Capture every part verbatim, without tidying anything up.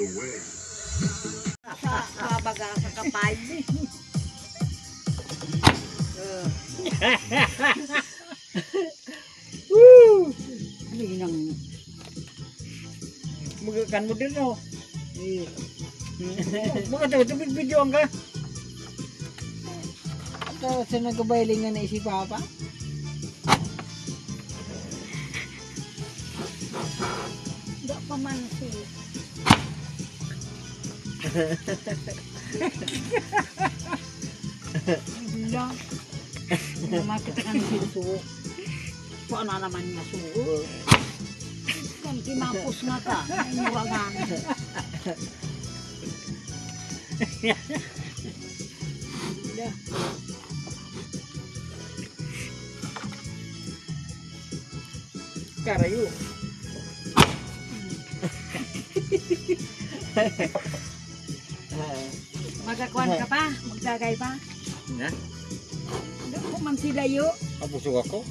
Sa, sa baga, sa kapal. Uh. Woo! Ano yun ang... Magakan mo din, no? Eh. Mga tayo, tubig video ang ka. Ito, sa nagkabailing nga na si Papa? Hindi pa man si... Wala. Makita ka ng suso. Paano naman nga suso? Kan kimapos nga ka. Ay, mura nga. Wala. Karayo. Magkakuan ka pa? Magdagay pa? Na? Dako man sila yo. Mabusog ako.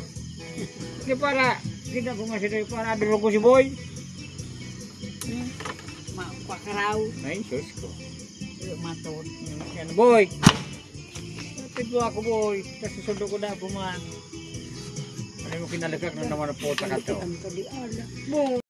Di para, kita ko man sila para bilo ko si Boy. Hmm. Ma, pakaraw. Ay, sus ko. Yo, maton. Yan, Boy. Tigwa ako, Boy. Kasi sundo ko na ako man. Ano mo kinalagak na naman ang puta ka to? Ang kadi, ala. Boy.